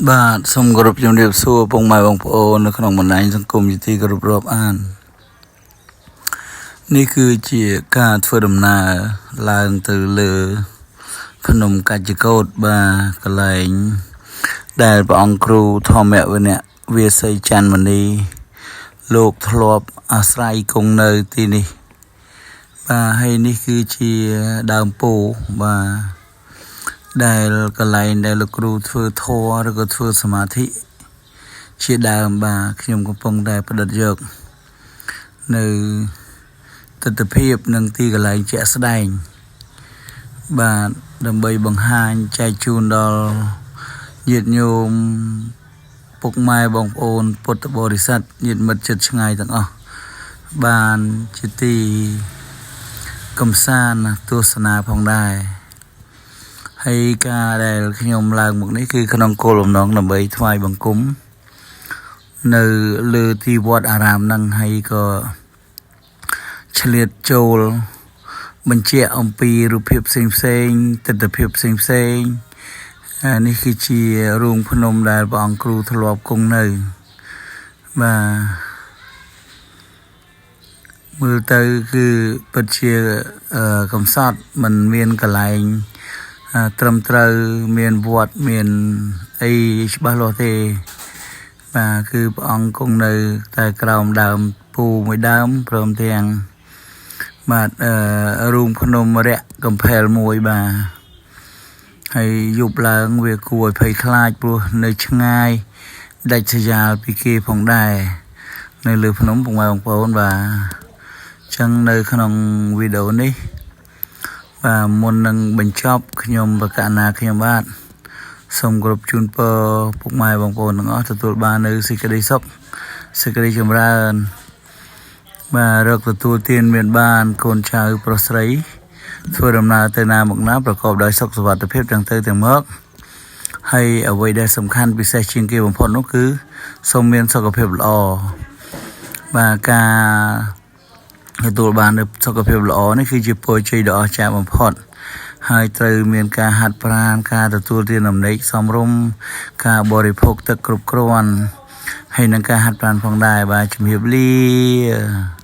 បាទសូមគោរពជំរាបសួរពុកម៉ែបងប្អូននៅក្នុងបណ្ដាញសង្គមជាទីគោរពរាប់អាននេះគឺជាការធ្វើដំណើរឡើងទៅលើភ្នំកាច់កោតបាទកន្លែងដែលព្រះអង្គគ្រូធម្មវិនៈវាសីច័ន្ទមនីលោកធ្លាប់អាស្រ័យគង់នៅទីនេះបាទហើយនេះគឺជាដើមពោធិ៍បាទដែលកន្លែងដែលលោកគ្រូធ្វើធម៌ឬក៏ធ្វើសមាធិជាដើមបាទខ្ញុំកំពុងតែផ្ដិតយកនៅទស្សនភាពនិងទីកន្លែងជាក់ស្ដែងបាទដើម្បីបង្ហាញចែកជូនដល់ញាតិញោមពុកម៉ែបងប្អូនពុទ្ធបរិស័ទញាតិមិត្តជិតឆ្ងាយទាំងអស់បានជាទីកំសាន្តទស្សនាផងដែរហើយការដែលខ្ញុំឡើងមកនេះគឺក្នុងគោលបំណងដើម្បីថ្វាយបង្គំនៅលើទីវត្តអារាមហ្នឹងហើយក៏ឆ្លៀតចូលបញ្ជាក់អំពីរូបភាពផ្សេងផ្សេងទស្សនភាពផ្សេងផ្សេងអានេះគឺជារូងភ្នំដែលព្រះអង្គគ្រូធ្លាប់គង់នៅបាទមើលទៅគឺពិតជាកំសត់មិនមានកន្លែងត្រឹមត្រូវមានវត្តមានអីច្បាស់លាស់ទេបាទគឺព្រះអង្គគង់នៅតែក្រោមដើមពូមួយដើមព្រមទាំងបាទអឺរូងភ្នំរៈកំផែលមួយបាទហើយយប់ឡើងវាគួរឲ្យភ័យខ្លាចព្រោះនៅឆ្ងាយដាច់ស្រយាលពីគេផងដែរនៅលើភ្នំពុកម៉ែបងប្អូនបាទអញ្ចឹងនៅក្នុងវីដេអូនេះបាទមុននឹងបញ្ចប់ខ្ញុំបកណាខ្ញុំបាទសូមគោរពជូនពរពុកម៉ែបងប្អូនទាំងអស់ទទួលបាននៅសេចក្តីសុខសេចក្តីចម្រើនបាទរកទទួលទានមានបានកូនចៅប្រុសស្រីធ្វើដំណើរទៅណាមកណាប្រកបដោយសុខសុវត្ថិភាពទាំងទៅទាំងមកហើយអ្វីដែលសំខាន់ពិសេសជាងគេបំផុតនោះគឺសូមមានសុខភាពល្អបាទការទទួលបាននូវសុខភាពល្អនេះគឺជាពរជ័យដ៏អស្ចារ្យបំផុតហើយត្រូវមានការហាត់ប្រាណការទទួលទានអំណេកសមរម្យការបរិភោគទឹកគ្រប់គ្រាន់ហើយនឹងការហាត់ប្រាណផងដែរបាទជំរាបលា។